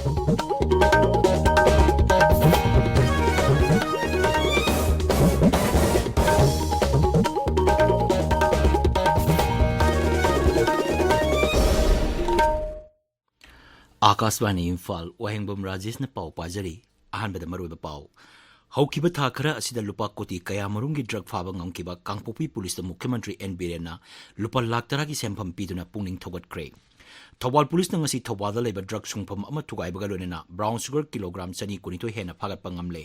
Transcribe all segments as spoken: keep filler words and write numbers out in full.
ꯑꯥꯀꯥꯁꯕꯥꯅꯤ ꯏꯝꯐꯥꯜ, ꯋꯥꯍꯦꯡꯕꯝ ꯔꯥꯖꯦꯁꯅ ꯄꯥꯎ ꯄꯥꯖꯔꯤ꯫ ꯑꯍꯥꯟꯕꯗ ꯃꯔꯨꯑꯣꯏꯕ ꯄꯥꯎ꯫ ꯍꯧꯈꯤꯕ ꯊꯥ ꯈꯔ ꯑꯁꯤꯗ ꯂꯨꯄꯥ ꯀꯣꯇꯤ ꯀꯌꯥꯃꯔꯨꯝꯒꯤ ꯗ꯭ꯔꯒ ꯐꯥꯕ ꯉꯝꯈꯤꯕ ꯀꯥꯡꯄꯣꯛꯄꯤ ꯄꯨꯂꯤꯁꯇ ꯃꯨꯈ꯭ꯌ ꯃꯟꯇ꯭ꯔꯤ ꯑꯦꯟ ꯕꯤꯔꯦꯟꯅ ꯂꯨꯄꯥ ꯂꯥꯈ ꯇꯔꯥꯒꯤ ꯁꯦꯟꯐꯝ ꯄꯤꯗꯨꯅ ꯄꯨꯛꯅꯤꯡ ꯊꯧꯒꯠꯈ꯭ꯔꯦ꯫ ꯊꯧꯕꯥꯜ ꯄꯨꯂꯤꯁꯅ ꯉꯁꯤ ꯊꯧꯕꯥꯜꯗ ꯂꯩꯕ ꯗ꯭ꯔꯒ ꯁꯨꯡꯐꯝ ꯑꯃ ꯊꯨꯒꯥꯏꯕꯒ ꯂꯣꯏꯅꯅ ꯕ꯭ꯔꯥꯎꯟ ꯁꯨꯒꯔ ꯀꯤꯂꯣꯒ꯭ꯔꯥꯝ ꯆꯅꯤ ꯀꯨꯟꯅꯤꯊꯣꯏ ꯍꯦꯟꯅ ꯐꯥꯒꯠꯄ ꯉꯝꯂꯦ꯫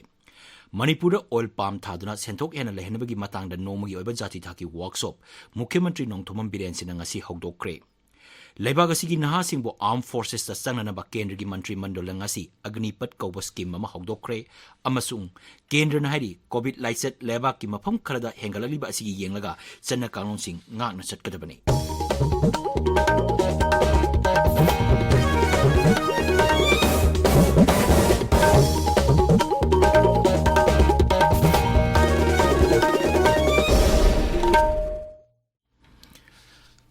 ꯃꯅꯤꯄꯨꯔꯗ ꯑꯣꯏꯜ ꯄꯥꯝ ꯊꯥꯗꯨꯅ ꯁꯦꯟꯊꯣꯛ ꯍꯦꯟꯅ ꯂꯩꯍꯟꯕꯒꯤ ꯃꯇꯥꯡꯗ ꯅꯣꯡꯃꯒꯤ ꯑꯣꯏꯕ ꯖꯥꯇꯤ ꯊꯥꯛꯀꯤ ꯋꯥꯔꯛꯁꯣꯞ ꯃꯨꯈ꯭ꯌ ꯃꯟꯇ꯭ꯔꯤ ꯅꯣꯡꯊꯣꯝꯕꯝ ꯕꯤꯔꯦꯟ ꯁꯤꯡꯅ ꯉꯁꯤ ꯍꯧꯗꯣꯛꯈ꯭ꯔꯦ꯫ ꯂꯩꯕꯥꯛ ꯑꯁꯤꯒꯤ ꯅꯍꯥꯁꯤꯡꯕꯨ ꯑꯥꯔꯝ ꯐꯣꯔꯁꯦꯁꯇ ꯆꯪꯅꯅꯕ ꯀꯦꯟꯗ꯭ꯔꯒꯤ ꯃꯟꯇ꯭ꯔꯤ ꯃꯟꯗꯜꯅ ꯉꯁꯤ ꯑꯒꯅꯤꯄꯊ ꯀꯧꯕ ꯁ꯭ꯀꯤꯝ ꯑꯃ ꯍꯧꯗꯣꯛꯈ꯭ꯔꯦ ꯑꯃꯁꯨꯡ ꯀꯦꯟꯗ꯭ꯔꯅ ꯍꯥꯏꯔꯤ, ꯀꯣꯚꯤꯗ ꯂꯥꯏꯆꯠ ꯂꯩꯕꯥꯛꯀꯤ ꯃꯐꯝ ꯈꯔꯗ ꯍꯦꯟꯒꯠꯂꯛꯂꯤꯕ ꯑꯁꯤꯒꯤ ꯌꯦꯡꯂꯒ ꯆꯠꯅ ꯀꯥꯡꯂꯣꯟꯁꯤꯡ ꯉꯥꯛꯅ ꯆꯠꯀꯗꯕꯅꯤ꯫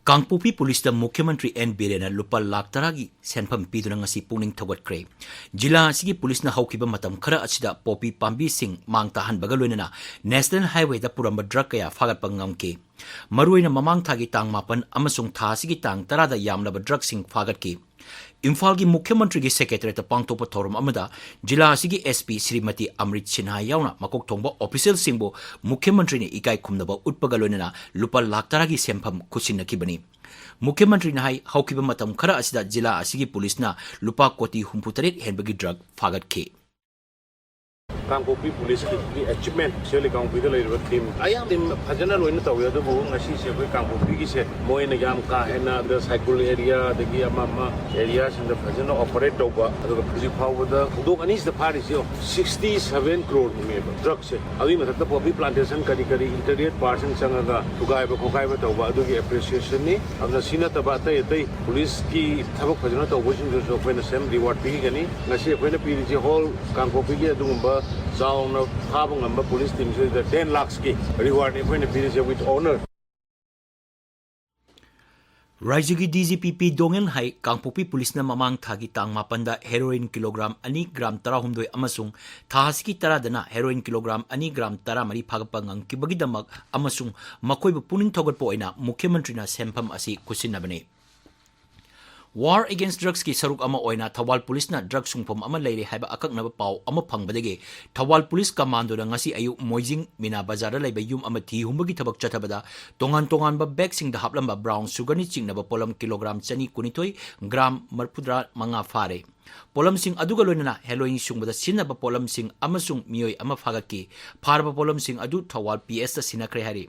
ꯀꯥꯡꯄꯣꯛꯄꯤ ꯄꯨꯂꯤꯁꯇ ꯃꯨꯈ꯭ꯌ ꯃꯟꯇ꯭ꯔꯤ ꯑꯦꯟ ꯕꯤꯔꯦꯟꯅ ꯂꯨꯄꯥ ꯂꯥꯈ ꯇꯔꯥꯒꯤ ꯁꯦꯟꯐꯝ ꯄꯤꯗꯨꯅ ꯉꯁꯤ ꯄꯨꯛꯅꯤꯡ ꯊꯧꯒꯠꯈ꯭ꯔꯦ꯫ ꯖꯤꯂꯥ ꯑꯁꯤꯒꯤ ꯄꯨꯂꯤꯁꯅ ꯍꯧꯈꯤꯕ ꯃꯇꯝ ꯈꯔ ꯑꯁꯤꯗ ꯄꯣꯄꯤ ꯄꯥꯝꯕꯤꯁꯤꯡ ꯃꯥꯡ ꯇꯥꯍꯟꯕꯒ ꯂꯣꯏꯅꯅ ꯅꯦꯁꯅꯦꯜ ꯍꯥꯏꯋꯦꯗ ꯄꯨꯔꯝꯕ ꯗ꯭ꯔꯒ ꯀꯌꯥ ꯐꯥꯒꯠꯄ ꯉꯝꯈꯤ꯫ ꯃꯔꯨꯑꯣꯏꯅ ꯃꯃꯥꯡ ꯊꯥꯒꯤ ꯇꯥꯡ ꯃꯥꯄꯟ ꯑꯃꯁꯨꯡ ꯊꯥ ꯑꯁꯤꯒꯤ ꯇꯥꯡ ꯇꯔꯥꯗ ꯌꯥꯝꯂꯕ ꯗ꯭ꯔꯒꯁꯤꯡ ꯐꯥꯒꯠꯈꯤ꯫ ꯏꯝꯐꯥꯜꯒꯤ ꯃꯨꯈ꯭ꯌ ꯃꯟꯇ꯭ꯔꯤꯒꯤ ꯁꯦꯀ꯭ꯔꯦꯇꯔꯤꯌꯦꯠꯇ ꯄꯥꯡꯊꯣꯛꯄ ꯊꯧꯔꯝ ꯑꯃꯗ ꯖꯤꯂꯥ ꯑꯁꯤꯒꯤ ꯑꯦꯁ ꯄꯤ ꯁ꯭ꯔꯤꯃꯇꯤ ꯑꯃ꯭ꯔꯤꯠ ꯁꯤꯟꯍꯥ ꯌꯥꯎꯅ ꯃꯀꯣꯛ ꯊꯣꯡꯕ ꯑꯣꯐꯤꯁꯤꯌꯦꯜꯁꯤꯡꯕꯨ ꯃꯨꯈ꯭ꯌ ꯃꯟꯇ꯭ꯔꯤꯅ ꯏꯀꯥꯏ ꯈꯨꯝꯅꯕ ꯎꯠꯄꯒ ꯂꯣꯏꯅꯅ ꯂꯨꯄꯥ ꯂꯥꯈ ꯇꯔꯥꯒꯤ ꯁꯦꯟꯐꯝ ꯈꯨꯠꯁꯤꯟꯅꯈꯤꯕꯅꯤ꯫ ꯃꯨꯈ꯭ꯌ ꯃꯟꯇ꯭ꯔꯤꯅ ꯍꯥꯏ, ꯍꯧꯈꯤꯕ ꯃꯇꯝ ꯈꯔ ꯑꯁꯤꯗ ꯖꯤꯂꯥ ꯑꯁꯤꯒꯤ ꯄꯨꯂꯤꯁꯅ ꯂꯨꯄꯥ ꯀꯣꯇꯤ ꯍꯨꯝꯐꯨꯇꯔꯦꯠ ꯍꯦꯟꯕꯒꯤ ꯗ꯭ꯔꯒ ꯐꯥꯒꯠꯈꯤ꯫ ꯀꯥꯡꯄꯣꯛꯄꯤ ꯄꯨꯂꯤꯁꯀꯤ ꯑꯦꯆꯤꯞꯃꯦꯟ, ꯁꯦꯜꯂꯤ ꯀꯥꯡꯄꯣꯛꯄꯤꯗ ꯂꯩꯔꯤꯕ ꯇꯤꯝ ꯑꯌꯥꯝꯕ ꯇꯤꯝ ꯐꯖꯅ ꯂꯣꯏꯅ ꯇꯧꯏ, ꯑꯗꯨꯕꯨ ꯉꯁꯤꯁꯦ ꯑꯩꯈꯣꯏ ꯀꯥꯡꯄꯣꯛꯄꯤꯒꯤꯁꯦ ꯃꯣꯏꯅ ꯌꯥꯝ ꯀꯥ ꯍꯦꯟꯅ ꯑꯗ ꯁꯥꯏꯀꯨꯜ ꯑꯦꯔꯤꯌꯥ ꯑꯗꯒꯤ ꯑꯃ ꯑꯃ ꯑꯦꯔꯤꯌꯥꯁꯤꯡꯗ ꯐꯖꯅ ꯑꯣꯄꯔꯦꯠ ꯇꯧꯕ, ꯑꯗꯨꯒ ꯍꯧꯖꯤꯛ ꯐꯥꯎꯕꯗ ꯊꯧꯗꯣꯛ ꯑꯅꯤꯁꯤꯗ ꯐꯥꯔꯤꯁꯤ ꯌꯦꯡꯉꯣ, ꯁꯤꯛꯁꯇꯤ ꯁꯚꯦꯟ ꯀ꯭ꯔꯣꯔꯅꯦꯕ ꯗ꯭ꯔꯒꯁꯦ꯫ ꯑꯗꯨꯒꯤ ꯃꯊꯛꯇ ꯄꯣꯄꯤ ꯄ꯭ꯂꯥꯟꯇꯦꯁꯟ ꯀꯔꯤ ꯀꯔꯤ ꯏꯟꯇꯔꯅꯦꯠ ꯄꯥꯔꯁꯟ ꯆꯪꯉꯒ ꯊꯨꯒꯥꯏꯕ ꯈꯣꯠꯀꯥꯏꯕ ꯇꯧꯕ, ꯑꯗꯨꯒꯤ ꯑꯦꯄ꯭ꯔꯤꯁꯤꯌꯦꯁꯟꯅꯤ꯫ ꯑꯗꯨꯅ ꯁꯤ ꯅꯠꯇꯕ ꯑꯇꯩ ꯑꯇꯩ ꯄꯨꯂꯤꯁꯀꯤ ꯊꯕꯛ ꯐꯖꯅ ꯇꯧꯕꯁꯤꯡꯗꯨꯁꯨ ꯑꯩꯈꯣꯏꯅ ꯁꯦꯝ ꯔꯤꯋꯥꯔꯗ ꯄꯤꯒꯅꯤ꯫ ꯉꯁꯤ ꯑꯩꯈꯣꯏꯅ ꯄꯤꯔꯤꯁꯤ ꯍꯣꯜ ꯀꯥꯡꯄꯣꯛꯄꯤꯒꯤ ꯑꯗꯨꯒꯨꯝꯕ ꯆꯥꯎꯅ ꯐꯥꯕ ꯉꯝꯕ ꯄꯨꯂꯤꯁ ꯇꯤꯝꯁꯤꯗ ꯇꯦꯟ ꯂꯥꯈꯁꯀꯤ ꯔꯤꯋꯥꯔꯗꯅꯤ ꯑꯩꯈꯣꯏꯅ ꯄꯤꯔꯤꯁꯦ with honour꯫ ꯔꯥꯏꯖꯒꯤ ꯗꯤ ꯖꯤ ꯄꯤ ꯄꯤ ꯗꯣꯉꯦꯜ ꯍꯥꯏ, ꯀꯥꯡꯄꯣꯛꯄꯤ ꯄꯨꯂꯤꯁꯅ ꯃꯃꯥꯡ ꯊꯥꯒꯤ ꯇꯥꯡ ꯃꯥꯄꯟꯗ ꯍꯦꯔꯣꯏꯟ ꯀꯤꯂꯣꯒ꯭ꯔꯥꯝ ꯑꯅꯤ ꯒ꯭ꯔꯥꯝ ꯇꯔꯥꯍꯨꯝꯗꯣꯏ ꯑꯃꯁꯨꯡ ꯊꯥ ꯑꯁꯤꯒꯤ ꯇꯔꯥꯗꯅ ꯍꯦꯔꯣꯏꯟ ꯀꯤꯂꯣꯒ꯭ꯔꯥꯝ ꯑꯅꯤ ꯒ꯭ꯔꯥꯝ ꯇꯔꯥꯃꯔꯤ ꯐꯥꯒꯠꯄ ꯉꯝꯈꯤꯕꯒꯤꯗꯃꯛ ꯑꯃꯁꯨꯡ ꯃꯈꯣꯏꯕꯨ ꯄꯨꯛꯅꯤꯡ ꯊꯧꯒꯠꯄ ꯑꯣꯏꯅ ꯃꯨꯈ꯭ꯌ ꯃꯟꯇ꯭ꯔꯤꯅ ꯁꯦꯟꯐꯝ ꯑꯁꯤ ꯈꯨꯠꯁꯤꯟꯅꯕꯅꯤ꯫ War Against Drugsꯀꯤ ꯁꯔꯨꯛ ꯑꯃ ꯑꯣꯏꯅ ꯊꯧꯕꯥꯜ ꯄꯨꯂꯤꯁꯅ ꯗ꯭ꯔꯒ ꯁꯨꯡꯐꯝ ꯑꯃ ꯂꯩꯔꯦ ꯍꯥꯏꯕ ꯑꯀꯛꯅꯕ ꯄꯥꯎ ꯑꯃ ꯐꯪꯕꯗꯒꯤ ꯊꯧꯕꯥꯜ ꯄꯨꯂꯤꯁ ꯀꯃꯥꯟꯗꯣꯅ ꯉꯁꯤ ꯑꯌꯨꯛ ꯃꯣꯏꯖꯤꯡ ꯃꯤꯅꯥ ꯕꯖꯥꯔꯗ ꯂꯩꯕ ꯌꯨꯝ ꯑꯃ ꯊꯤ ꯍꯨꯝꯕꯒꯤ ꯊꯕꯛ ꯆꯠꯊꯕꯗ ꯇꯣꯉꯥꯟ ꯇꯣꯉꯥꯟꯕ ꯕꯦꯒꯁꯤꯡꯗ ꯍꯥꯞꯂꯝꯕ ꯕ꯭ꯔꯥꯎꯟ ꯁꯨꯒꯔꯅꯤ ꯆꯤꯡꯅꯕ ꯄꯣꯠꯂꯝ ꯀꯤꯂꯣꯒ꯭ꯔꯥꯝ ꯆꯅꯤ ꯀꯨꯟꯅꯤꯊꯣꯏ, ꯒ꯭ꯔꯥꯝ ꯃꯔꯤꯐꯨꯇꯔꯥ ꯃꯉꯥ ꯐꯥꯔꯦ꯫ ꯄꯣꯠꯂꯝꯁꯤꯡ ꯑꯗꯨꯒ ꯂꯣꯏꯅꯅ ꯍꯦꯔꯣꯏꯟ ꯁꯨꯡꯕꯗ ꯁꯤꯖꯤꯟꯅꯕ ꯄꯣꯠꯂꯝꯁꯤꯡ ꯑꯃꯁꯨꯡ ꯃꯤꯑꯣꯏ ꯑꯃ ꯐꯥꯒꯠꯈꯤ꯫ ꯐꯥꯔꯕ ꯄꯣꯠꯂꯝꯁꯤꯡ ꯑꯗꯨ ꯊꯧꯕꯥꯜ ꯄꯤ ꯑꯦꯁꯇ ꯁꯤꯟꯅꯈ꯭ꯔꯦ ꯍꯥꯏꯔꯤ꯫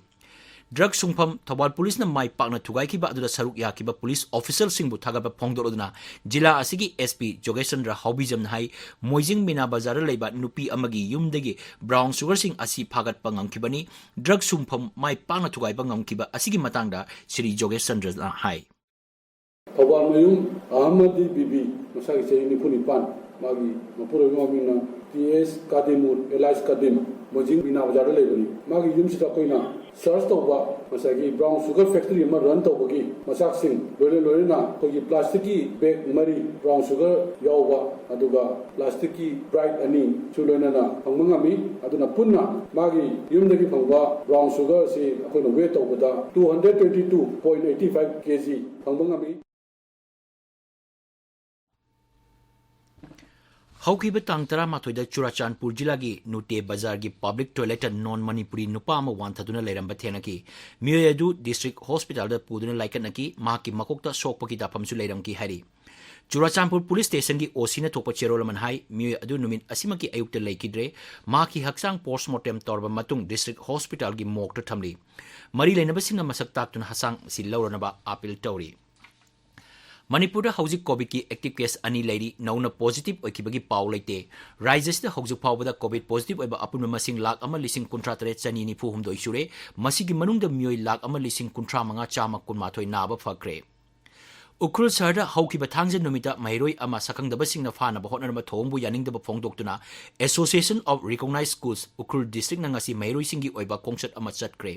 ꯗ꯭ꯔꯒ ꯁꯨꯡꯐꯝ ꯊꯧꯕꯥꯜ ꯄꯨꯂꯤꯁꯅ ꯃꯥꯏ ꯄꯥꯛꯅ ꯊꯨꯒꯥꯏꯈꯤꯕ ꯑꯗꯨꯗ ꯁꯔꯨꯛ ꯌꯥꯈꯤꯕ ꯄꯨꯂꯤꯁ ꯑꯣꯐꯤꯁꯔꯁꯤꯡꯕꯨ ꯊꯥꯒꯠꯄ ꯐꯣꯡꯗꯣꯛꯂꯗꯨꯅ ꯖꯤꯂꯥ ꯑꯁꯤꯒꯤ ꯑꯦꯁ ꯄꯤ ꯖꯣꯒꯦꯁ ꯆꯟꯗ꯭ꯔ ꯍꯥꯎꯕꯤꯖꯝꯅ ꯍꯥꯏ, ꯃꯣꯏꯖꯤꯡ ꯃꯤꯅꯥ ꯕꯖꯥꯔꯗ ꯂꯩꯕ ꯅꯨꯄꯤ ꯑꯃꯒꯤ ꯌꯨꯝꯗꯒꯤ ꯕ꯭ꯔꯥꯎꯟ ꯁꯨꯒꯔꯁꯤꯡ ꯑꯁꯤ ꯐꯥꯒꯠꯄ ꯉꯝꯈꯤꯕꯅꯤ꯫ ꯗ꯭ꯔꯒ ꯁꯨꯡꯐꯝ ꯃꯥꯏ ꯄꯥꯛꯅ ꯊꯨꯒꯥꯏꯕ ꯉꯝꯈꯤꯕ ꯑꯁꯤꯒꯤ ꯃꯇꯥꯡꯗ ꯁ꯭ꯔꯤ ꯖꯣꯒꯦꯁ ꯆꯟꯗ꯭ꯔꯅ ꯍꯥꯏ꯫ ꯊꯧꯕꯥꯜꯃꯌꯨꯝ ꯑꯍꯃꯗꯤ ꯕꯤꯕꯤ, ꯃꯁꯥꯒꯤ ꯆꯍꯤ ꯅꯤꯐꯨ ꯅꯤꯄꯥꯟ, ꯃꯥꯒꯤ ꯃꯄꯨꯔꯣꯏꯕ ꯃꯃꯤꯡꯅ ꯇꯤ ꯑꯦꯁ ꯀꯥꯗꯤꯃꯨꯔ ꯑꯦꯂꯥꯏꯁ ꯀꯥꯗꯤꯝ, ꯃꯣꯏꯖꯤꯡ ꯃꯤꯅꯥ ꯕꯖꯥꯔꯗ ꯂꯩꯕꯅꯤ꯫ ꯃꯥꯒꯤ ꯌꯨꯝꯁꯤꯗ ꯑꯩꯈꯣꯏꯅ ꯁꯔꯆ ꯇꯧꯕ, ꯉꯁꯥꯏꯒꯤ ꯕ꯭ꯔꯥꯎꯟ ꯁꯨꯒꯔ ꯐꯦꯛꯇꯔꯤ ꯑꯃ ꯔꯟ ꯇꯧꯕꯒꯤ ꯃꯆꯥꯛꯁꯤꯡ, ꯂꯣꯏꯅ ꯂꯣꯏꯅꯅ ꯑꯩꯈꯣꯏꯒꯤ ꯄ꯭ꯂꯥꯁꯇꯤꯛꯀꯤ ꯕꯦꯒ ꯃꯔꯤ ꯕ꯭ꯔꯥꯎꯟ ꯁꯨꯒꯔ ꯌꯥꯎꯕ, ꯑꯗꯨꯒ ꯄ꯭ꯂꯥꯁꯇꯤꯛꯀꯤ ꯕ꯭ꯔꯥꯏꯠ ꯑꯅꯤꯁꯨ ꯂꯣꯏꯅꯅ ꯐꯪꯕ ꯉꯝꯃꯤ꯫ ꯑꯗꯨꯅ ꯄꯨꯟꯅ ꯃꯥꯒꯤ ꯌꯨꯝꯗꯒꯤ ꯐꯪꯕ ꯕ꯭ꯔꯥꯎꯟ ꯁꯨꯒꯔ ꯑꯁꯤ ꯑꯩꯈꯣꯏꯅ ꯋꯦꯠ ꯇꯧꯕꯗ two hundred twenty two point eighty five K G ꯐꯪꯕ ꯉꯝꯃꯤ꯫ ꯍꯧꯈꯤꯕ ꯇꯥꯡ ꯇꯔꯥꯃꯥꯊꯣꯏꯗ ꯆꯨꯔꯥꯆꯥꯟꯄꯨꯔ ꯖꯤꯂꯥꯒꯤ ꯅꯨꯇꯦ ꯕꯖꯥꯔꯒꯤ ꯄꯕ꯭ꯂꯤꯛ ꯇꯣꯏꯂꯦꯠꯇ ꯅꯣꯟ ꯃꯅꯤꯄꯨꯔꯤ ꯅꯨꯄꯥ ꯑꯃ ꯋꯥꯟꯊꯗꯨꯅ ꯂꯩꯔꯝꯕ ꯊꯦꯡꯅꯈꯤ꯫ ꯃꯤꯑꯣꯏ ꯑꯗꯨ ꯗꯤꯁꯇ꯭ꯔꯤꯛ ꯍꯣꯁꯄꯤꯇꯥꯜꯗ ꯄꯨꯗꯨꯅ ꯂꯥꯏꯀꯠꯅꯈꯤ꯫ ꯃꯍꯥꯛꯀꯤ ꯃꯀꯣꯛꯇ ꯁꯣꯛꯄꯒꯤ ꯗꯥꯐꯝꯁꯨ ꯂꯩꯔꯝꯈꯤ ꯍꯥꯏꯔꯤ꯫ ꯆꯨꯔꯥꯆꯥꯟꯄꯨꯔ ꯄꯨꯂꯤꯁ ꯁ꯭ꯇꯦꯁꯟꯒꯤ ꯑꯣ ꯁꯤꯅ ꯊꯣꯛꯄ ꯆꯦꯔꯣꯜ ꯑꯃꯅ ꯍꯥꯏ, ꯃꯤꯑꯣꯏ ꯑꯗꯨ ꯅꯨꯃꯤꯠ ꯑꯁꯤꯃꯛꯀꯤ ꯑꯌꯨꯛꯇ ꯂꯩꯈꯤꯗ꯭ꯔꯦ꯫ ꯃꯍꯥꯛꯀꯤ ꯍꯛꯆꯥꯡ ꯄꯣꯁꯃꯣꯔꯇꯦꯝ ꯇꯧꯔꯕ ꯃꯇꯨꯡ ꯗꯤꯁꯇ꯭ꯔꯤꯛ ꯍꯣꯁꯄꯤꯇꯥꯜꯒꯤ ꯃꯣꯔꯒꯇ ꯊꯝꯂꯤ꯫ ꯃꯔꯤ ꯂꯩꯅꯕꯁꯤꯡꯅ ꯃꯁꯛ ꯇꯥꯛꯇꯨꯅ ꯍꯛꯆꯥꯡ ꯑꯁꯤ ꯂꯧꯔꯅꯕ ꯑꯥꯄꯤꯜ ꯇꯧꯔꯤ꯫ ꯃꯅꯤꯄꯨꯔꯗ ꯍꯧꯖꯤꯛ ꯀꯣꯚꯤꯗꯀꯤ ꯑꯦꯛꯇꯤꯚ ꯀꯦꯁ ꯑꯅꯤ ꯂꯩꯔꯤ꯫ ꯅꯧꯅ ꯄꯣꯖꯤꯇꯤꯚ ꯑꯣꯏꯈꯤꯕꯒꯤ ꯄꯥꯎ ꯂꯩꯇꯦ꯫ ꯔꯥꯖ꯭ꯌꯁꯤꯗ ꯍꯧꯖꯤꯛ ꯐꯥꯎꯕꯗ ꯀꯣꯚꯤꯗ ꯄꯣꯖꯤꯇꯤꯚ ꯑꯣꯏꯕ ꯑꯄꯨꯟꯕ ꯃꯁꯤꯡ ꯂꯥꯈ ꯑꯃ ꯂꯤꯁꯤꯡ ꯀꯨꯟꯊ꯭ꯔꯥ ꯇꯔꯦꯠ ꯆꯅꯤ ꯅꯤꯐꯨ ꯍꯨꯝꯗꯣꯏ ꯁꯨꯔꯦ꯫ ꯃꯁꯤꯒꯤ ꯃꯅꯨꯡꯗ ꯃꯤꯑꯣꯏ ꯂꯥꯈ ꯑꯃ ꯂꯤꯁꯤꯡ ꯀꯨꯟꯊ꯭ꯔꯥ ꯃꯉꯥ ꯆꯥꯝꯃ ꯀꯨꯟꯃꯥꯊꯣꯏ ꯅꯥꯕ ꯐꯈ꯭ꯔꯦ꯫ ꯎꯈ꯭ꯔꯨꯜ ꯁꯍꯔꯗ ꯍꯧꯈꯤꯕ ꯊꯥꯡꯖ ꯅꯨꯃꯤꯠꯇ ꯃꯍꯩꯔꯣꯏ ꯑꯃ ꯁꯛꯈꯪꯗꯕꯁꯤꯡꯅ ꯐꯥꯅꯕ ꯍꯣꯠꯅꯔꯝꯕ ꯊꯧꯑꯣꯡꯕꯨ ꯌꯥꯅꯤꯡꯗꯕ ꯐꯣꯡꯗꯣꯛꯇꯨꯅ Association of Recognized Schools Ukhrul ꯗꯤꯁꯇ꯭ꯔꯤꯛꯅ ꯉꯁꯤ ꯃꯍꯩꯔꯣꯏꯁꯤꯡꯒꯤ ꯑꯣꯏꯕ ꯈꯣꯡꯆꯠ ꯑꯃ ꯆꯠꯈ꯭ꯔꯦ꯫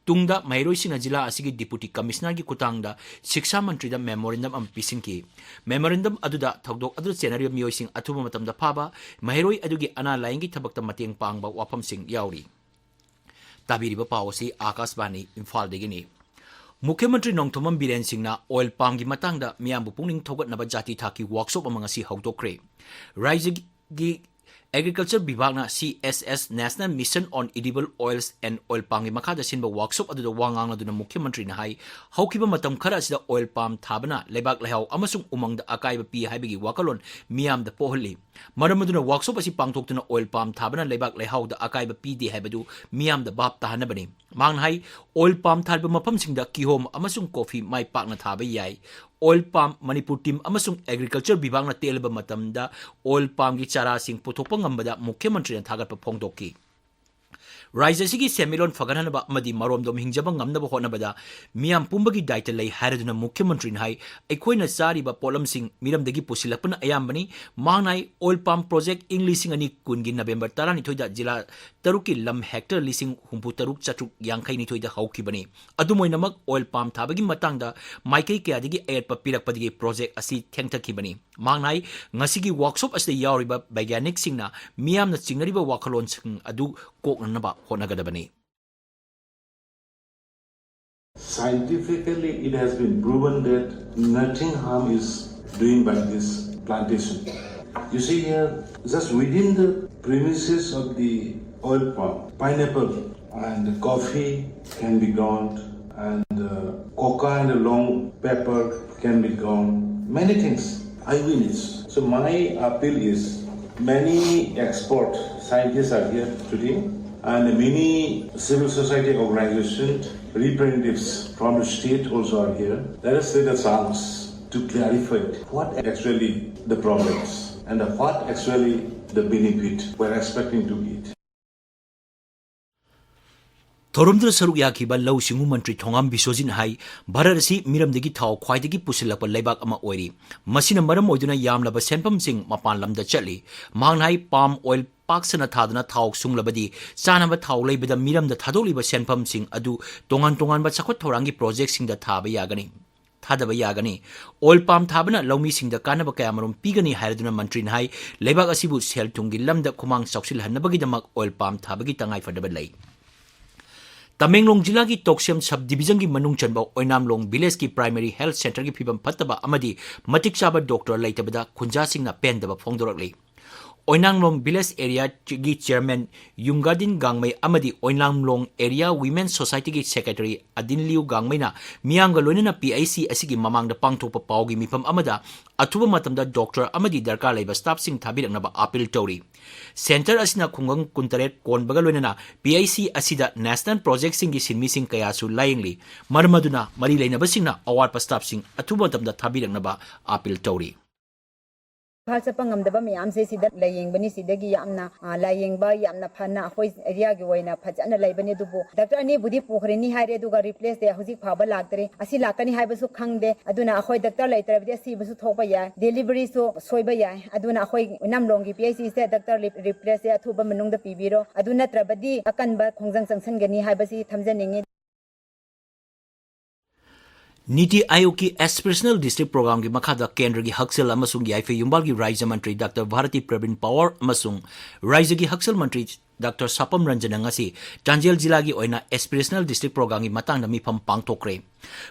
ꯇꯨꯡꯗ ꯃꯍꯩꯔꯣꯏꯁꯤꯡꯅ ꯖꯤꯂꯥ ꯑꯁꯤꯒꯤ ꯗꯤꯄꯨꯇꯤ ꯀꯃꯤꯁꯅꯔꯒꯤ ꯈꯨꯠꯊꯥꯡꯗ ꯁꯤꯛꯁꯥ ꯃꯟꯇ꯭ꯔꯤꯗ ꯃꯦꯃꯣꯔꯦꯟꯗꯝ ꯑꯃ ꯄꯤꯁꯤꯟꯈꯤ꯫ ꯃꯦꯃꯣꯔꯦꯟꯗꯝ ꯑꯗꯨꯗ ꯊꯧꯗꯣꯛ ꯑꯗꯨꯗ ꯆꯦꯟꯅꯔꯤꯕ ꯃꯤꯑꯣꯏꯁꯤꯡ ꯑꯊꯨꯕ ꯃꯇꯝꯗ ꯐꯥꯕ, ꯃꯍꯩꯔꯣꯏ ꯑꯗꯨꯒꯤ ꯑꯅꯥ ꯂꯥꯌꯦꯡꯒꯤ ꯊꯕꯛꯇ ꯃꯇꯦꯡ ꯄꯥꯡꯕ ꯋꯥꯐꯝꯁꯤꯡ ꯌꯥꯎꯔꯤ꯫ ꯇꯥꯕꯤꯔꯤꯕ ꯄꯥꯎ ꯑꯁꯤ ꯑꯥꯀꯥꯁꯕꯥꯅꯤ ꯏꯝꯐꯥꯜꯗꯒꯤꯅꯤ꯫ ꯃꯨꯈ꯭ꯌꯃꯟꯇ꯭ꯔꯤ ꯅꯣꯡꯊꯣꯝꯕꯝ ꯕꯤꯔꯦꯟ ꯁꯤꯡꯅ ꯑꯣꯏꯜ ꯄꯥꯝꯒꯤ ꯃꯇꯥꯡꯗ ꯃꯤꯌꯥꯝꯕꯨ ꯄꯨꯛꯅꯤꯡ ꯊꯧꯒꯠꯅꯕ ꯖꯥꯇꯤ ꯊꯥꯛꯀꯤ ꯋꯥꯛꯁꯣꯞ ꯑꯃ ꯉꯁꯤ ꯍꯧꯗꯣꯛꯈ꯭ꯔꯦ꯫ ꯔꯥꯏꯖ꯭ꯌꯒꯤ agriculture ꯕꯤꯚꯥꯒꯅ C S S National Mission on Edible Oils and Oil Palmꯒꯤ ꯃꯈꯥꯗ ꯁꯤꯟꯕ ꯋꯥꯛꯁꯣꯞ ꯑꯗꯨꯗ ꯋꯥ ꯉꯥꯡꯂꯗꯨꯅ ꯃꯨꯈ꯭ꯌꯃꯟꯇ꯭ꯔꯤꯅ ꯍꯥꯏ, ꯍꯧꯈꯤꯕ ꯃꯇꯝ ꯈꯔ ꯑꯁꯤꯗ ꯑꯣꯏꯜ ꯄꯥꯝ ꯊꯥꯕꯅ ꯂꯩꯕꯥꯛ ꯂꯩꯍꯥꯎ ꯑꯃꯁꯨꯡ ꯎꯃꯪꯗ ꯑꯀꯥꯏꯕ ꯄꯤ ꯍꯥꯏꯕꯒꯤ ꯋꯥꯈꯜꯂꯣꯟ ꯃꯤꯌꯥꯝꯗ ꯄꯣꯛꯍꯜꯂꯤ꯫ ꯃꯔꯝ ꯑꯗꯨꯅ ꯋꯥꯛꯁꯣꯞ ꯑꯁꯤ ꯄꯥꯡꯊꯣꯛꯇꯨꯅ ꯑꯣꯏꯜ ꯄꯥꯝ ꯊꯥꯕꯅ ꯂꯩꯕꯥꯛ ꯂꯩꯍꯥꯎꯗ ꯑꯀꯥꯏꯕ ꯄꯤꯗꯦ ꯍꯥꯏꯕꯗꯨ ꯃꯤꯌꯥꯝꯗ ꯚꯥꯞ ꯇꯥꯍꯟꯅꯕꯅꯤ꯫ ꯃꯍꯥꯛꯅ ꯍꯥꯏ, ꯑꯣꯏꯜ ꯄꯥꯝ ꯊꯥꯔꯤꯕ ꯃꯐꯝꯁꯤꯡꯗ ꯀꯤꯍꯣꯝ ꯑꯃꯁꯨꯡ ꯀꯣꯐꯤ ꯃꯥꯏ ꯄꯥꯛꯅ ꯊꯥꯕ ꯌꯥꯏ꯫ ꯑꯣꯏꯜ ꯄꯥꯝ ꯃꯅꯤꯄꯨꯔ ꯇꯤꯝ ꯑꯃꯁꯨꯡ ꯑꯦꯒ꯭ꯔꯤꯀꯜꯆꯔ ꯕꯤꯚꯥꯒꯅ ꯇꯦꯜꯂꯕ ꯃꯇꯝꯗ ꯑꯣꯏꯜ ꯄꯥꯝꯒꯤ ꯆꯥꯔꯥꯁꯤꯡ ꯄꯨꯊꯣꯛꯄ ꯉꯝꯕꯗ ꯃꯨꯈ꯭ꯌꯃꯟꯇ꯭ꯔꯤꯅ ꯊꯥꯒꯠꯄ ꯐꯣꯡꯗꯣꯛꯈꯤ꯫ ꯔꯥꯏꯖ꯭ꯌ ꯑꯁꯤꯒꯤ ꯁꯦꯟꯃꯤꯠꯂꯣꯟ ꯐꯒꯠꯍꯟꯅꯕ ꯑꯃꯗꯤ ꯃꯔꯣꯝꯗꯣꯝ ꯍꯤꯡꯖꯕ ꯉꯝꯅꯕ ꯍꯣꯠꯅꯕꯗ ꯃꯤꯌꯥꯝ ꯄꯨꯝꯕꯒꯤ ꯗꯥꯏꯇ ꯂꯩ ꯍꯥꯏꯔꯗꯨꯅ ꯃꯨꯈ꯭ꯌꯃꯟꯇ꯭ꯔꯤꯅ ꯍꯥꯏ, ꯑꯩꯈꯣꯏꯅ ꯆꯥꯔꯤꯕ ꯄꯣꯠꯂꯝꯁꯤꯡ ꯃꯤꯔꯝꯗꯒꯤ ꯄꯨꯁꯤꯜꯂꯛꯄꯅ ꯑꯌꯥꯝꯕꯅꯤ꯫ ꯃꯍꯥꯛꯅ ꯍꯥꯏ, ꯑꯣꯏꯜ ꯄꯥꯝ ꯄ꯭ꯔꯣꯖꯦꯛ ꯏꯪ ꯂꯤꯁꯤꯡ ꯑꯅꯤ ꯀꯨꯟꯒꯤ ꯅꯕꯦꯝꯕꯔ ꯇꯔꯥꯅꯤꯊꯣꯏꯗ ꯖꯤꯂꯥ ꯇꯔꯨꯛꯀꯤ ꯂꯝ ꯍꯦꯛꯇꯔ ꯂꯤꯁꯤꯡ ꯍꯨꯝꯐꯨ ꯇꯔꯨꯛ ꯆꯥꯇ꯭ꯔꯨꯛ ꯌꯥꯡꯈꯩ ꯅꯤꯊꯣꯏꯗ ꯍꯧꯈꯤꯕꯅꯤ꯫ ꯑꯗꯨꯝ ꯑꯣꯏꯅꯃꯛ, ꯑꯣꯏꯜ ꯄꯥꯝ ꯊꯥꯕꯒꯤ ꯃꯇꯥꯡꯗ ꯃꯥꯏꯀꯩ ꯀꯌꯥꯗꯒꯤ ꯑꯌꯦꯠꯄ ꯄꯤꯔꯛꯄꯗꯒꯤ ꯄ꯭ꯔꯣꯖꯦꯛ ꯑꯁꯤ ꯊꯦꯡꯊꯈꯤꯕꯅꯤ꯫ ꯃꯍꯥꯛꯅ ꯍꯥꯏ, ꯉꯁꯤꯒꯤ ꯋꯥꯛꯁꯣꯞ ꯑꯁꯤꯗ ꯌꯥꯎꯔꯤꯕ ꯕꯩꯒ꯭ꯌꯥꯅꯤꯛꯁꯤꯡꯅ ꯃꯤꯌꯥꯝꯅ ꯆꯤꯡꯅꯔꯤꯕ ꯋꯥꯈꯜꯂꯣꯟꯁꯤꯡ ꯑꯗꯨ ꯀꯣꯛꯅꯅꯕ ꯍꯣꯠꯅꯒꯗꯕꯅꯤ꯫ Scientifically, it has been proven that nothing harm is doing by this plantation. You see here, just within the premises of the oil palm, pineapple and coffee can be grown, and uh, coca and long pepper can be grown. Many things, I witness. So my appeal is, many expert scientists are here today, and many civil society organizations, representatives from the state also are here. Let us take a chance to clarify what actually the problems and what actually the benefit we're expecting to get. ꯊꯧꯔꯝꯗꯨꯗ ꯁꯔꯨꯛ ꯌꯥꯈꯤꯕ ꯂꯧꯎ ꯁꯤꯡꯎ ꯃꯟꯇ꯭ꯔꯤ ꯊꯣꯉꯥꯝ ꯕꯤꯁꯣꯖꯤꯠꯅ ꯍꯥꯏ, ꯚꯥꯔꯠ ꯑꯁꯤ ꯃꯤꯔꯝꯗꯒꯤ ꯊꯥꯎ ꯈ꯭ꯋꯥꯏꯗꯒꯤ ꯄꯨꯁꯤꯜꯂꯛꯄ ꯂꯩꯕꯥꯛ ꯑꯃ ꯑꯣꯏꯔꯤ꯫ ꯃꯁꯤꯅ ꯃꯔꯝ ꯑꯣꯏꯗꯨꯅ ꯌꯥꯝꯂꯕ ꯁꯦꯟꯐꯝꯁꯤꯡ ꯃꯄꯥꯟ ꯂꯝꯗ ꯆꯠꯂꯤ꯫ ꯃꯍꯥꯛꯅ ꯍꯥꯏ, ꯄꯥꯝ ꯑꯣꯏꯜ ꯄꯥꯛ ꯁꯟꯅ ꯊꯥꯗꯨꯅ ꯊꯥꯎ ꯁꯨꯡꯂꯕꯗꯤ ꯆꯥꯅꯕ ꯊꯥꯎ ꯂꯩꯕꯗ ꯃꯤꯔꯝꯗ ꯊꯥꯗꯣꯛꯂꯤꯕ ꯁꯦꯟꯐꯝꯁꯤꯡ ꯑꯗꯨ ꯇꯣꯉꯥꯟ ꯇꯣꯉꯥꯟꯕ ꯆꯥꯎꯈꯠ ꯊꯧꯔꯥꯡꯒꯤ ꯄ꯭ꯔꯣꯖꯦꯛꯁꯤꯡꯗ ꯊꯥꯕ ꯌꯥꯒꯅꯤ, ꯊꯥꯗꯕ ꯌꯥꯒꯅꯤ꯫ ꯑꯣꯏꯜ ꯄꯥꯝ ꯊꯥꯕꯅ ꯂꯧꯃꯤꯁꯤꯡꯗ ꯀꯥꯟꯅꯕ ꯀꯌꯥꯃꯔꯨꯝ ꯄꯤꯒꯅꯤ ꯍꯥꯏꯔꯗꯨꯅ ꯃꯟꯇ꯭ꯔꯤꯅ ꯍꯥꯏ, ꯂꯩꯕꯥꯛ ꯑꯁꯤꯕꯨ ꯁꯦꯜ ꯊꯨꯝꯒꯤ ꯂꯝꯗ ꯈꯨꯃꯥꯡ ꯆꯥꯎꯁꯤꯜꯍꯟꯅꯕꯒꯤꯗꯃꯛ ꯑꯣꯏꯜ ꯄꯥꯝ ꯊꯥꯕꯒꯤ ꯇꯉꯥꯏꯐꯗꯕ ꯂꯩ꯫ ꯇꯃꯦꯡꯂꯣꯡ ꯖꯤꯂꯥꯒꯤ ꯇꯣꯛꯁꯦꯝ ꯁꯕ ꯗꯤꯕꯤꯖꯟꯒꯤ ꯃꯅꯨꯡ ꯆꯟꯕ ꯑꯣꯏꯅꯥꯝꯂꯣꯡ ꯚꯤꯂꯦꯖꯀꯤ ꯄ꯭ꯔꯥꯏꯃꯔꯤ ꯍꯦꯜꯊ ꯁꯦꯟꯇꯔꯒꯤ ꯐꯤꯕꯝ ꯐꯠꯇꯕ ꯑꯃꯗꯤ ꯃꯇꯤꯛ ꯆꯥꯕ ꯗꯣꯛꯇꯔ ꯂꯩꯇꯕꯗ ꯈꯨꯟꯖꯥꯁꯤꯡꯅ ꯄꯦꯟꯗꯕ ꯐꯣꯡꯗꯣꯔꯛꯂꯤ꯫ ꯑꯣꯏꯅꯥꯝꯂꯣꯡ ꯚꯤꯂꯦꯖ ꯑꯦꯔꯤꯌꯥꯒꯤ ꯆꯤꯌꯔꯃꯦꯟ ꯌꯨꯝꯒꯥꯗꯤꯟ ꯒꯥꯡꯃꯩ ꯑꯃꯗꯤ ꯑꯣꯏꯅꯥꯝꯂꯣꯡ ꯑꯦꯔꯤꯌꯥ ꯋꯤꯃꯦꯟ ꯁꯣꯁꯥꯏꯇꯤꯒꯤ ꯁꯦꯀ꯭ꯔꯦꯇꯔꯤ ꯑꯗꯤꯟ ꯂꯤꯌꯨ ꯒꯥꯡꯃꯩꯅ ꯃꯤꯌꯥꯝꯒ ꯂꯣꯏꯅꯅ ꯄꯤ ꯑꯩꯆ ꯁꯤ ꯑꯁꯤꯒꯤ ꯃꯃꯥꯡꯗ ꯄꯥꯡꯊꯣꯛꯄ ꯄꯥꯎꯒꯤ ꯃꯤꯐꯝ ꯑꯃꯗ ꯑꯊꯨꯕ ꯃꯇꯝꯗ ꯗꯣꯛꯇꯔ ꯑꯃꯗꯤ ꯗꯔꯀꯥꯔ ꯂꯩꯕ ꯁ꯭ꯇꯥꯐꯁꯤꯡ ꯊꯥꯕꯤꯔꯛꯅꯕ ꯑꯥꯄꯤꯜ ꯇꯧꯔꯤ꯫ ꯁꯦꯟꯇꯔ ꯑꯁꯤꯅ ꯈꯨꯡꯒꯪ ꯀꯨꯟꯇꯔꯦꯠ ꯀꯣꯟꯕꯒ ꯂꯣꯏꯅꯅ ꯄꯤ ꯑꯩꯆ ꯁꯤ ꯑꯁꯤꯗ ꯅꯦꯁꯅꯦꯜ ꯄ꯭ꯔꯣꯖꯦꯛꯁꯤꯡꯒꯤ ꯁꯤꯟꯃꯤꯁꯤꯡ ꯀꯌꯥꯁꯨ ꯂꯥꯌꯦꯡꯂꯤ꯫ ꯃꯔꯝ ꯑꯗꯨꯅ ꯃꯔꯤ ꯂꯩꯅꯕꯁꯤꯡꯅ ꯑꯋꯥꯠꯄ ꯁ꯭ꯇꯥꯐꯁꯤꯡ ꯑꯊꯨꯕ ꯃꯇꯝꯗ ꯊꯥꯕꯤꯔꯛꯅꯕ ꯑꯥꯄꯤꯜ ꯇꯧꯔꯤ꯫ ꯏꯝꯐꯥꯜ ꯆꯠꯄ ꯉꯝꯗꯕ ꯃꯌꯥꯝꯁꯦ ꯁꯤꯗ ꯂꯥꯌꯦꯡꯕꯅꯤ꯫ ꯁꯤꯗꯒꯤ ꯌꯥꯝꯅ, ꯑ, ꯂꯥꯌꯦꯡꯕ ꯌꯥꯝꯅ ꯐꯅ ꯑꯩꯈꯣꯏ ꯑꯦꯔꯤꯌꯥꯒꯤ ꯑꯣꯏꯅ ꯐꯖꯅ ꯂꯩꯕꯅꯤ꯫ ꯑꯗꯨꯕꯨ ꯗꯥꯛꯇꯔ ꯑꯅꯤꯕꯨꯗꯤ ꯄꯨꯈ꯭ꯔꯅꯤ ꯍꯥꯏꯔꯦ, ꯑꯗꯨꯒ ꯔꯤꯄ꯭ꯂꯦꯁꯇꯤ ꯍꯧꯖꯤꯛ ꯐꯥꯎꯕ ꯂꯥꯛꯇꯔꯤ꯫ ꯑꯁꯤ ꯂꯥꯛꯀꯅꯤ ꯍꯥꯏꯕꯁꯨ ꯈꯪꯗꯦ꯫ ꯑꯗꯨꯅ ꯑꯩꯈꯣꯏ ꯗꯥꯛꯇꯔ ꯂꯩꯇ꯭ꯔꯕꯗꯤ ꯑꯁꯤꯕꯁꯨ ꯊꯣꯛꯄ ꯌꯥꯏ, ꯗꯦꯂꯤꯚꯔꯤꯁꯨ ꯁꯣꯏꯕ ꯌꯥꯏ꯫ ꯑꯗꯨꯅ ꯑꯩꯈꯣꯏ ꯅꯝꯂꯣꯡꯒꯤ ꯄꯤ ꯑꯩꯆ ꯁꯤꯁꯦ ꯗꯥꯛꯇꯔ ꯔꯤꯞ-, ꯔꯤꯄ꯭ꯂꯦꯁꯁꯦ ꯑꯊꯨꯕ ꯃꯅꯨꯡꯗ ꯄꯤꯕꯤꯔꯣ, ꯑꯗꯨ ꯅꯠꯇ꯭ꯔꯕꯗꯤ ꯑꯀꯟꯕ ꯈꯣꯡꯖꯪ ꯆꯪꯁꯤꯟꯒꯅꯤ ꯍꯥꯏꯕꯁꯤ ꯊꯝꯖꯅꯤꯡꯉꯤ꯫ ꯅꯤꯇꯤ ꯑꯥꯌꯣꯒꯀꯤ ꯑꯦꯁꯄꯤꯔꯦꯁꯅꯦꯜ ꯗꯤꯁꯇ꯭ꯔꯤꯛ ꯄ꯭ꯔꯣꯒ꯭ꯔꯥꯝꯒꯤ ꯃꯈꯥꯗ ꯀꯦꯟꯗ꯭ꯔꯒꯤ ꯍꯛꯁꯦꯜ ꯑꯃꯁꯨꯡ ꯌꯥꯏꯐ ꯌꯨꯝꯕꯥꯜꯒꯤ ꯔꯥꯖ꯭ꯌ ꯃꯟꯇ꯭ꯔꯤ ꯗꯥꯛꯇꯔ ꯚꯥꯔꯇꯤ ꯄ꯭ꯔꯕꯤꯟ ꯄꯋꯥꯔ ꯑꯃꯁꯨꯡ ꯔꯥꯖ꯭ꯌꯒꯤ ꯍꯛꯁꯦꯜ ꯃꯟꯇ꯭ꯔꯤ ꯗꯥꯛꯇꯔ ꯁꯥꯄꯝ ꯔꯟꯖꯟꯅ ꯉꯁꯤ ꯆꯥꯟꯗꯦꯜ ꯖꯤꯂꯥꯒꯤ ꯑꯣꯏꯅ ꯑꯦꯁꯄꯤꯔꯦꯁꯅꯦꯜ ꯗꯤꯁꯇ꯭ꯔꯤꯛ ꯄ꯭ꯔꯣꯒ꯭ꯔꯥꯝꯒꯤ ꯃꯇꯥꯡꯗ ꯃꯤꯐꯝ ꯄꯥꯡꯊꯣꯛꯈ꯭ꯔꯦ꯫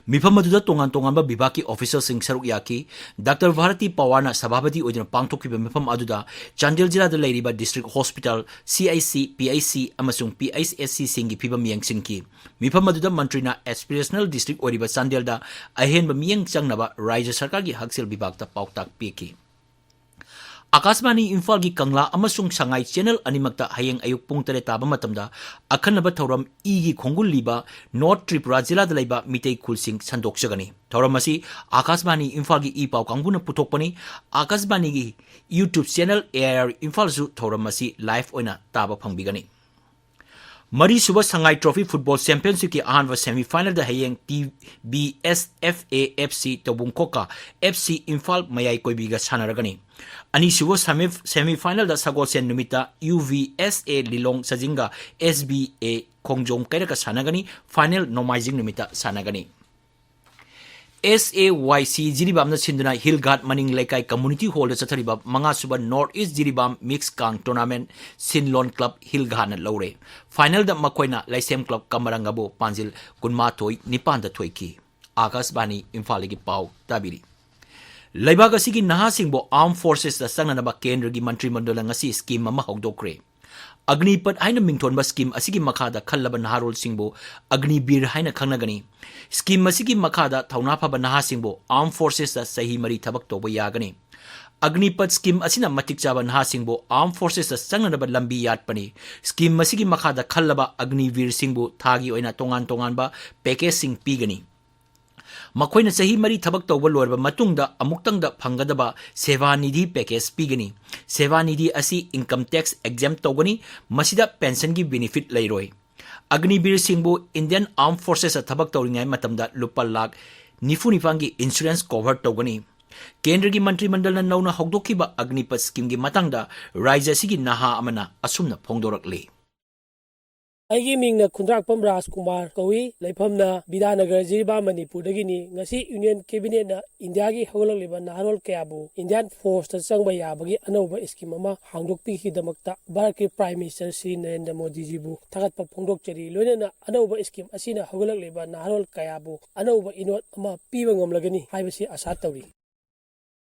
ꯃꯤꯐꯝ ꯑꯗꯨꯗ ꯇꯣꯉꯥꯟ ꯇꯣꯉꯥꯟꯕ ꯕꯤꯚꯥꯒꯀꯤ ꯑꯣꯐꯤꯁꯔꯁꯤꯡ ꯁꯔꯨꯛ ꯌꯥꯈꯤ꯫ ꯗꯥꯛꯇꯔ ꯚꯥꯔꯇꯤ ꯄꯋꯥꯔꯅ ꯁꯚꯥꯄꯇꯤ ꯑꯣꯏꯗꯨꯅ ꯄꯥꯡꯊꯣꯛꯈꯤꯕ ꯃꯤꯐꯝ ꯑꯗꯨꯗ ꯆꯥꯟꯗꯦꯜ ꯖꯤꯂꯥꯗ ꯂꯩꯔꯤꯕ ꯗꯤꯁꯇ꯭ꯔꯤꯛ ꯍꯣꯁꯄꯤꯇꯥꯜ, ꯁꯤ H C, P H C ꯑꯃꯁꯨꯡ ꯄꯤ ꯑꯩꯆ ꯑꯦꯁ ꯁꯤꯁꯤꯡꯒꯤ ꯐꯤꯕꯝ ꯌꯦꯡꯁꯤꯟꯈꯤ꯫ ꯃꯤꯐꯝ ꯑꯗꯨꯗ ꯃꯟꯇ꯭ꯔꯤꯅ ꯑꯦꯁꯄꯤꯔꯦꯁꯅꯦꯜ ꯗꯤꯁꯇ꯭ꯔꯤꯛ ꯑꯣꯏꯔꯤꯕ ꯆꯥꯟꯗꯦꯜꯗ ꯑꯍꯦꯟꯕ ꯃꯤꯠꯌꯦꯡ ꯆꯪꯅꯕ ꯔꯥꯖ꯭ꯌ ꯁꯔꯀꯥꯔꯒꯤ ꯍꯛꯁꯦꯜ ꯕꯤꯚꯥꯒꯇ ꯄꯥꯎꯇꯥꯛ ꯄꯤꯈꯤ꯫ ꯑꯀꯥꯁꯕꯥꯅꯤ ꯏꯝꯐꯥꯜꯒꯤ ꯀꯪꯂꯥ ꯑꯃꯁꯨꯡ ꯁꯉꯥꯏ ꯆꯦꯅꯦꯜ ꯑꯅꯤꯃꯛꯇ ꯍꯌꯦꯡ ꯑꯌꯨꯛ ꯄꯨꯡ ꯇꯔꯦꯠ ꯇꯥꯕ ꯃꯇꯝꯗ ꯑꯈꯟꯅꯕ ꯊꯧꯔꯝ ꯏꯒꯤ ꯈꯣꯡꯒꯨꯜ ꯂꯤꯕ ꯅꯣꯔꯠ ꯇ꯭ꯔꯤꯄꯨꯔꯥ ꯖꯤꯂꯥꯗ ꯂꯩꯕ ꯃꯤꯇꯩ ꯈꯨꯜꯁꯤꯡ ꯁꯟꯗꯣꯛꯆꯒꯅꯤ꯫ ꯊꯧꯔꯝ ꯑꯁꯤ ꯑꯀꯥꯁꯕꯥꯅꯤ ꯏꯝꯐꯥꯜꯒꯤ ꯏ ꯄꯥꯎ ꯀꯥꯡꯕꯨꯅ ꯄꯨꯊꯣꯛꯄꯅꯤ꯫ ꯑꯀꯥꯁꯕꯥꯅꯤꯒꯤ YouTube channel A I R ꯏꯝꯐꯥꯜꯁꯨ ꯊꯧꯔꯝ ꯑꯁꯤ ꯂꯥꯏꯚ ꯑꯣꯏꯅ ꯇꯥꯕ ꯐꯪꯕꯤꯒꯅꯤ꯫ ꯃꯔꯤꯁꯨꯕ ꯁꯉꯥꯏ ꯇ꯭ꯔꯣꯐꯤ ꯐꯨꯠꯕꯣꯜ ꯆꯦꯝꯄꯤꯌꯟꯁꯤꯞꯀꯤ ꯑꯍꯥꯟꯕ ꯁꯦꯃꯤꯐꯥꯏꯅꯦꯜꯗ ꯍꯌꯦꯡ T B S F A F C ꯇꯧꯕꯨꯡꯈꯣꯛꯀ F C Imphal ꯃꯌꯥꯏ ꯀꯣꯏꯕꯤꯒ ꯁꯥꯟꯅꯔꯒꯅꯤ꯫ ꯑꯅꯤꯁꯨꯕ ꯁꯦꯃꯤ-, ꯁꯦꯃꯤꯐꯥꯏꯅꯦꯜꯗ ꯁꯒꯣꯜꯁꯦꯟ ꯅꯨꯃꯤꯠꯇ ꯌꯨ ꯚꯤ ꯑꯦꯁ ꯑꯦ ꯂꯤꯂꯣꯡ ꯁꯖꯤꯡꯒ ꯑꯦꯁ ꯕꯤ ꯑꯦ ꯈꯣꯡꯖꯣꯝ ꯀꯩꯔꯛꯀ ꯁꯥꯟꯅꯒꯅꯤ꯫ ꯐꯥꯏꯅꯦꯜ ꯅꯣꯡꯃꯥꯏꯖꯤꯡ ꯅꯨꯃꯤꯠꯇ ꯁꯥꯟꯅꯒꯅꯤ꯫ ꯑꯦꯁ ꯑꯦ ꯋꯥꯏ ꯁꯤ ꯖꯤꯔꯤꯕꯥꯝꯅ ꯁꯤꯟꯗꯨꯅ ꯍꯤꯜ ꯘꯥꯠ ꯃꯅꯤꯡ ꯂꯩꯀꯥꯏ ꯀꯝꯃꯨꯅꯤꯇꯤ ꯍꯣꯜꯗ ꯆꯠꯊꯔꯤꯕ ꯃꯉꯥꯁꯨꯕ ꯅꯣꯔꯠ ꯏꯁ ꯖꯤꯔꯤꯕꯥꯝ ꯃꯤꯛꯁ ꯀꯥꯡ ꯇꯣꯔꯅꯥꯃꯦꯟꯠ ꯁꯤꯟꯂꯣꯟ ꯀ꯭ꯂꯕ ꯍꯤꯜ ꯘꯥꯠꯅ ꯂꯧꯔꯦ꯫ ꯐꯥꯏꯅꯦꯜꯗ ꯃꯈꯣꯏꯅ ꯂꯩꯁꯦꯝ ꯀ꯭ꯂꯕ ꯀꯃꯔꯪꯒꯕꯨ ꯄꯥꯟꯖꯤꯜ ꯀꯨꯟꯃꯥꯊꯣꯏ ꯅꯤꯄꯥꯟꯗ ꯊꯣꯏꯈꯤ꯫ ꯑꯥꯀꯥꯁꯕꯥꯅꯤ ꯏꯝꯐꯥꯜꯗꯒꯤ ꯄꯥꯎ ꯇꯥꯕꯤꯔꯤ꯫ ꯂꯩꯕꯥꯛ ꯑꯁꯤꯒꯤ ꯅꯍꯥꯁꯤꯡꯕꯨ ꯑꯥꯔꯝ ꯐꯣꯔꯁꯦꯁꯇ ꯆꯪꯅꯅꯕ ꯀꯦꯟꯗ꯭ꯔꯒꯤ ꯃꯟꯇ꯭ꯔꯤ ꯃꯟꯗꯜꯅ ꯉꯁꯤ ꯁ꯭ꯀꯤꯝ ꯑꯃ ꯍꯧꯗꯣꯛꯈ꯭ꯔꯦ꯫ ꯑꯒꯅꯤꯄꯊ ꯍꯥꯏꯅ ꯃꯤꯡꯊꯣꯟꯕ ꯁ꯭ꯀꯤꯝ ꯑꯁꯤꯒꯤ ꯃꯈꯥꯗ ꯈꯜꯂꯕ ꯅꯍꯥꯔꯣꯜꯁꯤꯡꯕꯨ ꯑꯒꯅꯤꯕꯤꯔ ꯍꯥꯏꯅ ꯈꯪꯅꯒꯅꯤ꯫ ꯁ꯭ꯀꯤꯝ ꯑꯁꯤꯒꯤ ꯃꯈꯥꯗ ꯊꯧꯅꯥ ꯐꯕ ꯅꯍꯥꯁꯤꯡꯕꯨ ꯑꯥꯔꯝ ꯐꯣꯔꯁꯦꯁꯇ ꯆꯍꯤ ꯃꯔꯤ ꯊꯕꯛ ꯇꯧꯕ ꯌꯥꯒꯅꯤ꯫ ꯑꯒꯅꯤꯄꯊ ꯁ꯭ꯀꯤꯝ ꯑꯁꯤꯅ ꯃꯇꯤꯛ ꯆꯥꯕ ꯅꯍꯥꯁꯤꯡꯕꯨ ꯑꯥꯔꯝ ꯐꯣꯔꯁꯦꯁꯇ ꯆꯪꯅꯅꯕ ꯂꯝꯕꯤ ꯌꯥꯠꯄꯅꯤ꯫ ꯁ꯭ꯀꯤꯝ ꯑꯁꯤꯒꯤ ꯃꯈꯥꯗ ꯈꯜꯂꯕ ꯑꯒꯅꯤꯕꯤꯔꯁꯤꯡꯕꯨ ꯊꯥꯒꯤ ꯑꯣꯏꯅ ꯇꯣꯉꯥꯟ ꯇꯣꯉꯥꯟꯕ ꯄꯦꯀꯦꯖꯁꯤꯡ ꯄꯤꯒꯅꯤ꯫ ꯃꯈꯣꯏꯅ ꯆꯍꯤ ꯃꯔꯤ ꯊꯕꯛ ꯇꯧꯕ ꯂꯣꯏꯔꯕ ꯃꯇꯨꯡꯗ ꯑꯃꯨꯛꯇꯪꯗ ꯐꯪꯒꯗꯕ ꯁꯦꯚꯥ ꯅꯤꯙꯤ ꯄꯦꯀꯦꯖ ꯄꯤꯒꯅꯤ꯫ ꯁꯦꯚꯥ ꯅꯤꯙꯤ ꯑꯁꯤ ꯏꯟꯀꯝ ꯇꯦꯛꯁ ꯑꯦꯛꯖꯦꯝ ꯇꯧꯒꯅꯤ꯫ ꯃꯁꯤꯗ ꯄꯦꯟꯁꯟꯒꯤ ꯕꯦꯅꯤꯐꯤꯠ ꯂꯩꯔꯣꯏ꯫ ꯑꯒꯅꯤꯕꯤꯔꯁꯤꯡꯕꯨ ꯏꯟꯗꯤꯌꯟ ꯑꯥꯔꯝ ꯐꯣꯔꯁꯦꯁꯇ ꯊꯕꯛ ꯇꯧꯔꯤꯉꯩ ꯃꯇꯝꯗ ꯂꯨꯄꯥ ꯂꯥꯈ ꯅꯤꯐꯨ ꯅꯤꯄꯥꯟꯒꯤ ꯏꯟꯁꯨꯔꯦꯟꯁ ꯀꯣꯚꯔ ꯇꯧꯒꯅꯤ꯫ ꯀꯦꯟꯗ꯭ꯔꯒꯤ ꯃꯟꯇ꯭ꯔꯤ ꯃꯟꯗꯜꯅ ꯅꯧꯅ ꯍꯧꯗꯣꯛꯈꯤꯕ ꯑꯒꯅꯤꯄꯊ ꯁ꯭ꯀꯤꯝꯒꯤ ꯃꯇꯥꯡꯗ ꯔꯥꯖ꯭ꯌ ꯑꯁꯤꯒꯤ ꯅꯍꯥ ꯑꯃꯅ ꯑꯁꯨꯝꯅ ꯐꯣꯡꯗꯣꯔꯛꯂꯤ꯫ ꯑꯩꯒꯤ ꯃꯤꯡꯅ ꯈꯨꯟꯗ꯭ꯔꯥꯛꯄꯝ ꯔꯥꯖꯀꯨꯃꯥꯔ ꯀꯧꯏ꯫ ꯂꯩꯐꯝꯅ ꯕꯤꯗ꯭ꯌꯥꯅꯒꯔ, ꯖꯤꯔꯤꯕꯥꯝ, ꯃꯅꯤꯄꯨꯔꯗꯒꯤꯅꯤ꯫ ꯉꯁꯤ ꯌꯨꯅꯤꯌꯟ ꯀꯦꯕꯤꯅꯦꯠꯅ ꯏꯟꯗꯤꯌꯥꯒꯤ ꯍꯧꯒꯠꯂꯛꯂꯤꯕ ꯅꯍꯥꯔꯣꯜ ꯀꯌꯥꯕꯨ ꯏꯟꯗꯤꯌꯥꯟ ꯐꯣꯔꯁꯇ ꯆꯪꯕ ꯌꯥꯕꯒꯤ ꯑꯅꯧꯕ ꯁ꯭ꯀꯤꯝ ꯑꯃ ꯍꯥꯡꯗꯣꯛꯄꯤꯈꯤꯗꯃꯛꯇ ꯚꯥꯔꯠꯀꯤ ꯄ꯭ꯔꯥꯏꯝ ꯃꯤꯅꯤꯁꯇꯔ ꯁ꯭ꯔꯤ ꯅꯔꯦꯟꯗ꯭ꯔ ꯃꯣꯗꯤꯖꯤꯕꯨ ꯊꯥꯒꯠꯄ ꯐꯣꯡꯗꯣꯛꯆꯔꯤ꯫ ꯂꯣꯏꯅꯅ ꯑꯅꯧꯕ ꯁ꯭ꯀꯤꯝ ꯑꯁꯤꯅ ꯍꯧꯒꯠꯂꯛꯂꯤꯕ ꯅꯍꯥꯔꯣꯜ ꯀꯌꯥꯕꯨ ꯑꯅꯧꯕ ꯏꯅꯣꯠ ꯑꯃ ꯄꯤꯕ ꯉꯝꯂꯒꯅꯤ ꯍꯥꯏꯕꯁꯤ ꯑꯥꯁꯥ ꯇꯧꯔꯤ꯫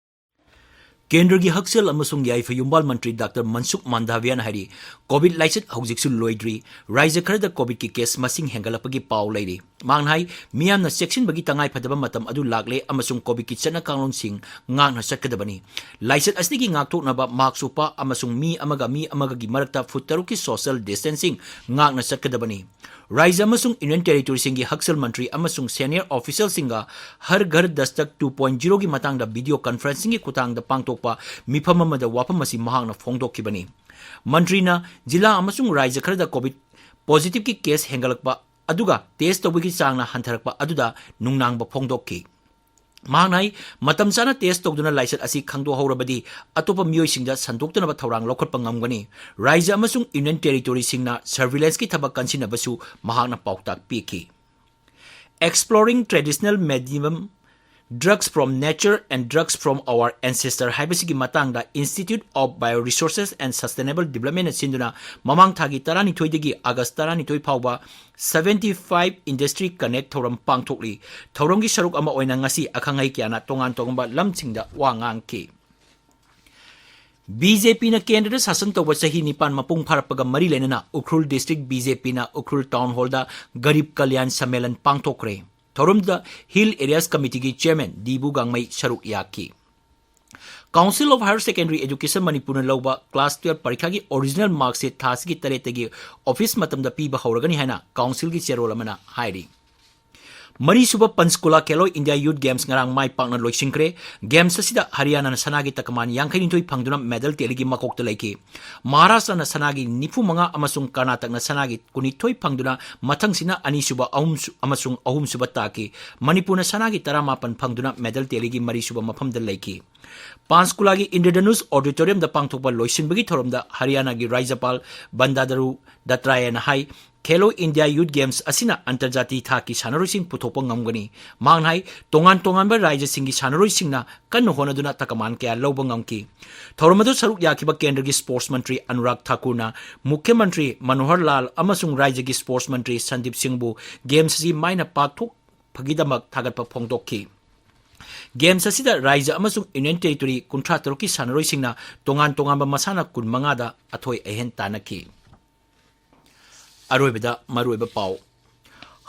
ꯀꯦꯟꯗ꯭ꯔꯒꯤ ꯍꯛꯁꯦꯜ ꯑꯃꯁꯨꯡ ꯌꯥꯏꯐ ꯌꯨꯝꯕꯥꯜ ꯃꯟꯇ꯭ꯔꯤ ꯗꯥꯛꯇꯔ ꯃꯟꯁꯨꯈ ꯃꯥꯟꯗꯥꯚꯤꯌꯥꯅ ꯍꯥꯏꯔꯤ, ꯀꯣꯚꯤꯗ ꯂꯥꯏꯆꯠ ꯍꯧꯖꯤꯛꯁꯨ ꯂꯣꯏꯗ꯭ꯔꯤ꯫ ꯔꯥꯖ꯭ꯌ ꯈꯔꯗ ꯀꯣꯚꯤꯗꯀꯤ ꯀꯦꯁ ꯃꯁꯤꯡ ꯍꯦꯟꯒꯠꯂꯛꯄꯒꯤ ꯄꯥꯎ ꯂꯩꯔꯤ꯫ ꯃꯍꯥꯛꯅ ꯍꯥꯏ, ꯃꯤꯌꯥꯝꯅ ꯆꯦꯛꯁꯤꯟꯕꯒꯤ ꯇꯉꯥꯏꯐꯗꯕ ꯃꯇꯝ ꯑꯗꯨ ꯂꯥꯛꯂꯦ ꯑꯃꯁꯨꯡ ꯀꯣꯚꯤꯗꯀꯤ ꯆꯠꯅ ꯀꯥꯡꯂꯣꯟꯁꯤꯡ ꯉꯥꯛꯅ ꯆꯠꯀꯗꯕꯅꯤ꯫ ꯂꯥꯏꯆꯠ ꯑꯁꯤꯗꯒꯤ ꯉꯥꯛꯊꯣꯛꯅꯕ ꯃꯥꯁ꯭ꯛ ꯎꯞꯄ ꯑꯃꯁꯨꯡ ꯃꯤ ꯑꯃꯒ ꯃꯤ ꯑꯃꯒꯒꯤ ꯃꯔꯛꯇ ꯐꯨꯠ ꯇꯔꯨꯛꯀꯤ ꯁꯣꯁꯤꯌꯦꯜ ꯗꯤꯁꯇꯦꯟꯁꯤꯡ ꯉꯥꯛꯅ ꯆꯠꯀꯗꯕꯅꯤ꯫ ꯔꯥꯖ꯭ꯌ ꯑꯃꯁꯨꯡ ꯌꯨꯅꯤꯌꯟ ꯇꯦꯔꯤꯇꯣꯔꯤꯁꯤꯡꯒꯤ ꯍꯛꯁꯦꯜ ꯃꯟꯇ꯭ꯔꯤ ꯑꯃꯁꯨꯡ ꯁꯦꯅꯤꯌꯔ ꯑꯣꯐꯤꯁꯤꯌꯦꯜꯁꯤꯡꯒ ꯍꯔ ꯘꯔ ꯗꯁꯇꯛ ꯇꯨ ꯄꯣꯏꯟꯠ ꯖꯤꯔꯣꯒꯤ ꯃꯇꯥꯡꯗ ꯚꯤꯗꯤꯑꯣ ꯀꯟꯐꯔꯦꯟꯁꯤꯡꯒꯤ ꯈꯨꯠꯊꯥꯡꯗ ꯄꯥꯡꯊꯣꯛꯄ ꯃꯤꯐꯝ ꯑꯃꯗ ꯋꯥꯐꯝ ꯑꯁꯤ ꯃꯍꯥꯛꯅ ꯐꯣꯡꯗꯣꯛꯈꯤꯕꯅꯤ꯫ ꯃꯟꯇ꯭ꯔꯤꯅ ꯖꯤꯂꯥ ꯑꯃꯁꯨꯡ ꯔꯥꯖ꯭ꯌ ꯈꯔꯗ ꯀꯣꯚꯤꯗ ꯄꯣꯖꯤꯇꯤꯚꯀꯤ ꯀꯦꯁ ꯍꯦꯟꯒꯠꯂꯛꯄ ꯑꯗꯨꯒ ꯇꯦꯁ ꯇꯧꯕꯒꯤ ꯆꯥꯡꯅ ꯍꯟꯊꯔꯛꯄ ꯑꯗꯨꯗ ꯅꯨꯡꯅꯥꯡꯕ ꯐꯣꯡꯗꯣꯛꯈꯤ꯫ ꯃꯍꯥꯛꯅ ꯍꯥꯏ, ꯃꯇꯝ ꯆꯥꯅ ꯇꯦꯁ ꯇꯧꯗꯨꯅ ꯂꯥꯏꯆꯠ ꯑꯁꯤ ꯈꯪꯗꯣꯛꯍꯧꯔꯕꯗꯤ ꯑꯇꯣꯞꯄ ꯃꯤꯑꯣꯏꯁꯤꯡꯗ ꯁꯟꯗꯣꯛꯇꯅꯕ ꯊꯧꯔꯥꯡ ꯂꯧꯈꯠꯄ ꯉꯝꯒꯅꯤ꯫ ꯔꯥꯏꯖ꯭ꯌ ꯑꯃꯁꯨꯡ ꯌꯨꯅꯤꯌꯟ ꯇꯦꯔꯤꯇꯣꯔꯤꯁꯤꯡꯅ ꯁꯔꯚꯤꯂꯦꯟꯁꯀꯤ ꯊꯕꯛ ꯀꯟꯁꯤꯟꯅꯕꯁꯨ ꯃꯍꯥꯛꯅ ꯄꯥꯎꯇꯥꯛ ꯄꯤꯈꯤ꯫ Exploring Traditional Medieval Drugs from Nature and Drugs from Our Ancestor ꯍꯥꯏꯕꯁꯤꯒꯤ ꯃꯇꯥꯡꯗ Institute of Bioresources and Sustainable Developmentꯅ ꯁꯤꯟꯗꯨꯅ ꯃꯃꯥꯡ ꯊꯥꯒꯤ ꯇꯔꯥꯅꯤꯊꯣꯏꯗꯒꯤ ꯑꯥꯒꯁ ꯇꯔꯥꯅꯤꯊꯣꯏ ꯐꯥꯎꯕ seventy-five Industry Connect ꯊꯧꯔꯝ ꯄꯥꯡꯊꯣꯛꯂꯤ꯫ ꯊꯧꯔꯝꯒꯤ ꯁꯔꯨꯛ ꯑꯃ ꯑꯣꯏꯅ ꯉꯁꯤ ꯑꯈꯪ ꯑꯍꯩ ꯀꯌꯥꯅ ꯇꯣꯉꯥꯟ ꯇꯣꯉꯥꯟꯕ ꯂꯝꯁꯤꯡꯗ ꯋꯥ ꯉꯥꯡꯈꯤ꯫ ꯕꯤ ꯖꯦ ꯄꯤꯅ ꯀꯦꯟꯗ꯭ꯔꯗ ꯁꯥꯁꯟ ꯇꯧꯕ ꯆꯍꯤ ꯅꯤꯄꯥꯟ ꯃꯄꯨꯡ ꯐꯥꯔꯛꯄꯒ ꯃꯔꯤ ꯂꯩꯅꯅ Ukhrul district B J Pꯅ Ukhrul town hallꯗ Garib Kalyan Sammelan ꯄꯥꯡꯊꯣꯛꯈ꯭ꯔꯦ꯫ ꯊꯧꯔꯝꯗ Hill Areas Committeeꯒꯤ chairman ꯗꯤꯕꯨ ꯒꯥꯡꯃꯩ ꯁꯔꯨꯛ ꯌꯥꯈꯤ꯫ Council of Higher Secondary Education ꯃꯅꯤꯄꯨꯔꯅ ꯂꯧꯕ class twelve ꯄꯔꯤꯈꯥꯒꯤ original mark sheet ꯊꯥ ꯑꯁꯤꯒꯤ ꯇꯔꯦꯠꯇꯒꯤ office ꯃꯇꯝꯗ ꯄꯤꯕ ꯍꯧꯔꯒꯅꯤ ꯍꯥꯏꯅ councilꯒꯤ ꯆꯦꯔꯣꯜ ꯑꯃꯅ ꯍꯥꯏꯔꯤ꯫ ꯃꯔꯤꯁꯨꯕ ꯄꯟꯆꯀꯨꯂꯥ ꯈꯦꯂꯣ ꯏꯟꯗꯤꯌꯥ Youth Gamesꯉꯔꯥꯡ ꯃꯥꯏ ꯄꯥꯛꯅ ꯂꯣꯏꯁꯤꯟꯈ꯭ꯔꯦ꯫ Games ꯑꯁꯤꯗ ꯍꯔꯤꯌꯥꯅꯥꯅ ꯁꯅꯥꯒꯤ ꯇꯀꯃꯥꯟ ꯌꯥꯡꯈꯩꯅꯤꯊꯣꯏ ꯐꯪꯗꯨꯅ medal tallyꯒꯤ ꯃꯀꯣꯛꯇ ꯂꯩꯈꯤ꯫ ꯃꯍꯥꯔꯥꯁꯇ꯭ꯔꯅ ꯁꯅꯥꯒꯤ ꯅꯤꯐꯨꯃꯉꯥ ꯑꯃꯁꯨꯡ ꯀꯔꯅꯥꯇꯛꯅ ꯁꯅꯥꯒꯤ ꯀꯨꯟꯅꯤꯊꯣꯏ ꯐꯪꯗꯨꯅ ꯃꯊꯪꯁꯤꯅ ꯑꯅꯤꯁꯨꯕ, ꯑꯍꯨꯝꯁꯨ-, ꯑꯃꯁꯨꯡ ꯑꯍꯨꯝꯁꯨꯕ ꯇꯥꯈꯤ꯫ ꯃꯅꯤꯄꯨꯔꯅ ꯁꯅꯥꯒꯤ ꯇꯔꯥꯃꯥꯄꯟ ꯐꯪꯗꯨꯅ medal tallyꯒꯤ ꯃꯔꯤꯁꯨꯕ ꯃꯐꯝꯗ ꯂꯩꯈꯤ꯫ ꯄꯟꯆꯀꯨꯂꯥꯒꯤ ꯏꯟꯗ꯭ꯔꯙꯅꯨꯁ Auditoriumꯗ ꯄꯥꯡꯊꯣꯛꯄ ꯂꯣꯏꯁꯤꯟꯕꯒꯤ ꯊꯧꯔꯝꯗ ꯍꯔꯤꯌꯥꯅꯥꯒꯤ ꯔꯥꯖ꯭ꯌꯄꯥꯜ ꯕꯟꯗꯥꯗꯥꯔꯨ ꯗꯠꯇꯥꯌꯦꯅ ꯍꯥꯏ, ꯈꯦꯂꯣ ꯏꯟꯗꯤꯌꯥ Youth Games ꯑꯁꯤꯅ ꯑꯟꯇꯔꯖꯥꯇꯤ ꯊꯥꯛꯀꯤ ꯁꯥꯟꯅꯔꯣꯏꯁꯤꯡ ꯄꯨꯊꯣꯛꯄ ꯉꯝꯒꯅꯤ꯫ ꯃꯍꯥꯛꯅ ꯍꯥꯏ, ꯇꯣꯉꯥꯟ ꯇꯣꯉꯥꯟꯕ ꯔꯥꯖ꯭ꯌꯁꯤꯡꯒꯤ ꯁꯥꯟꯅꯔꯣꯏꯁꯤꯡꯅ ꯀꯟꯅ ꯍꯣꯠꯅꯗꯨꯅ ꯇꯀꯃꯥꯟ ꯀꯌꯥ ꯂꯧꯕ ꯉꯝꯈꯤ꯫ ꯊꯧꯔꯝ ꯑꯗꯨ ꯁꯔꯨꯛ ꯌꯥꯈꯤꯕ ꯀꯦꯟꯗ꯭ꯔꯒꯤ sports ꯃꯟꯇ꯭ꯔꯤ ꯑꯅꯨꯔꯥꯒ ꯊꯥꯀꯨꯔꯅ ꯃꯨꯈ꯭ꯌ ꯃꯟꯇ꯭ꯔꯤ ꯃꯅꯣꯍꯔ ꯂꯥꯜ ꯑꯃꯁꯨꯡ ꯔꯥꯖ꯭ꯌꯒꯤ sports ꯃꯟꯇ꯭ꯔꯤ ꯁꯟꯗꯤꯞ ꯁꯤꯡꯕꯨ games ꯑꯁꯤ ꯃꯥꯏꯅ ꯄꯥꯡꯊꯣꯛꯄꯒꯤꯗꯃꯛ ꯊꯥꯒꯠꯄ ꯐꯣꯡꯗꯣꯛꯈꯤ꯫ Games ꯑꯁꯤꯗ ꯔꯥꯖ꯭ꯌ ꯑꯃꯁꯨꯡ Union Territory ꯀꯨꯟꯊ꯭ꯔꯥ ꯇꯔꯨꯛꯀꯤ ꯁꯥꯟꯅꯔꯣꯏꯁꯤꯡꯅ ꯇꯣꯉꯥꯟ ꯇꯣꯉꯥꯟꯕ ꯃꯁꯥꯟꯅ ꯀꯨꯟꯃꯉꯥꯗ ꯑꯊꯣꯏ ꯑꯍꯦꯟ ꯇꯥꯟꯅꯈꯤ꯫ ꯑꯔꯣꯏꯕꯗ ꯃꯔꯨꯑꯣꯏꯕ ꯄꯥꯎ꯫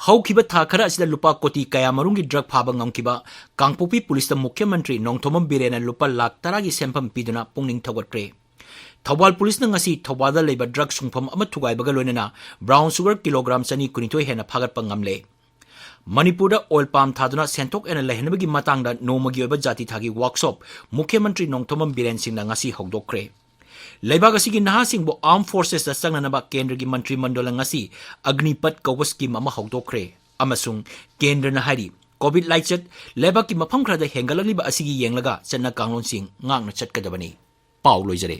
ꯍꯧꯈꯤꯕ ꯊꯥ ꯈꯔ ꯑꯁꯤꯗ ꯂꯨꯄꯥ ꯀꯣꯇꯤ ꯀꯌꯥ ꯃꯔꯨꯝꯒꯤ drug ꯐꯥꯕ ꯉꯝꯈꯤꯕ ꯀꯥꯡꯄꯣꯛꯄꯤ ꯄꯨꯂꯤꯁꯇ ꯃꯨꯈ꯭ꯌ ꯃꯟꯇ꯭ꯔꯤ ꯅꯣꯡꯊꯣꯝꯕꯝ ꯕꯤꯔꯦꯟꯅ ꯂꯨꯄꯥ ꯂꯥꯈ ꯇꯔꯥꯒꯤ ꯁꯦꯟꯐꯝ ꯄꯤꯗꯨꯅ ꯄꯨꯛꯅꯤꯡ ꯊꯧꯒꯠꯈ꯭ꯔꯦ꯫ ꯊꯧꯕꯥꯜ ꯄꯨꯂꯤꯁꯅ ꯉꯁꯤ ꯊꯧꯕꯥꯜꯗ ꯂꯩꯕ drug ꯁꯨꯡꯐꯝ ꯑꯃ ꯊꯨꯒꯥꯏꯕꯒ ꯂꯣꯏꯅꯅ brown sugar kilogram ꯆꯅꯤ ꯀꯨꯟꯅꯤꯊꯣꯏ ꯍꯦꯟꯅ ꯐꯥꯒꯠꯄ ꯉꯝꯂꯦ꯫ ꯃꯅꯤꯄꯨꯔꯗ oil palm ꯊꯥꯗꯨꯅ ꯁꯦꯟꯊꯣꯛ ꯍꯦꯟꯅ ꯂꯩꯍꯟꯅꯕꯒꯤ ꯃꯇꯥꯡꯗ ꯅꯣꯡꯃꯒꯤ ꯑꯣꯏꯕ ꯖꯥꯇꯤ ꯊꯥꯒꯤ workshop ꯃꯨꯈ꯭ꯌ ꯃꯟꯇ꯭ꯔꯤ ꯅꯣꯡꯊꯣꯝꯕꯝ ꯕꯤꯔꯦꯟ ꯁꯤꯡꯅ ꯉꯁꯤ ꯍꯧꯗꯣꯛꯈ꯭ꯔꯦ꯫ ꯂꯩꯕꯥꯛ ꯑꯁꯤꯒꯤ ꯅꯍꯥꯁꯤꯡꯕꯨ ꯑꯥꯔꯝ ꯐꯣꯔꯁꯦꯁꯇ ꯆꯪꯅꯅꯕ ꯀꯦꯟꯗ꯭ꯔꯒꯤ ꯃꯟꯇ꯭ꯔꯤ ꯃꯟꯗꯣꯜꯅ ꯉꯁꯤ ꯑꯒꯅꯤꯄꯠ ꯀꯧꯕ ꯁ꯭ꯀꯤꯝ ꯑꯃ ꯍꯧꯗꯣꯛꯈ꯭ꯔꯦ ꯑꯃꯁꯨꯡ ꯀꯦꯟꯗ꯭ꯔꯅ ꯍꯥꯏꯔꯤ, ꯀꯣꯚꯤꯗ ꯂꯥꯏꯆꯠ ꯂꯩꯕꯥꯛꯀꯤ ꯃꯐꯝ ꯈꯔꯗ ꯍꯦꯟꯒꯠꯂꯛꯂꯤꯕ ꯑꯁꯤꯒꯤ ꯌꯦꯡꯂꯒ ꯆꯠꯅ ꯀꯥꯡꯂꯣꯟꯁꯤꯡ ꯉꯥꯛꯅ ꯆꯠꯀꯗꯕꯅꯤ꯫ ꯄꯥꯎ ꯂꯣꯏꯖꯔꯦ꯫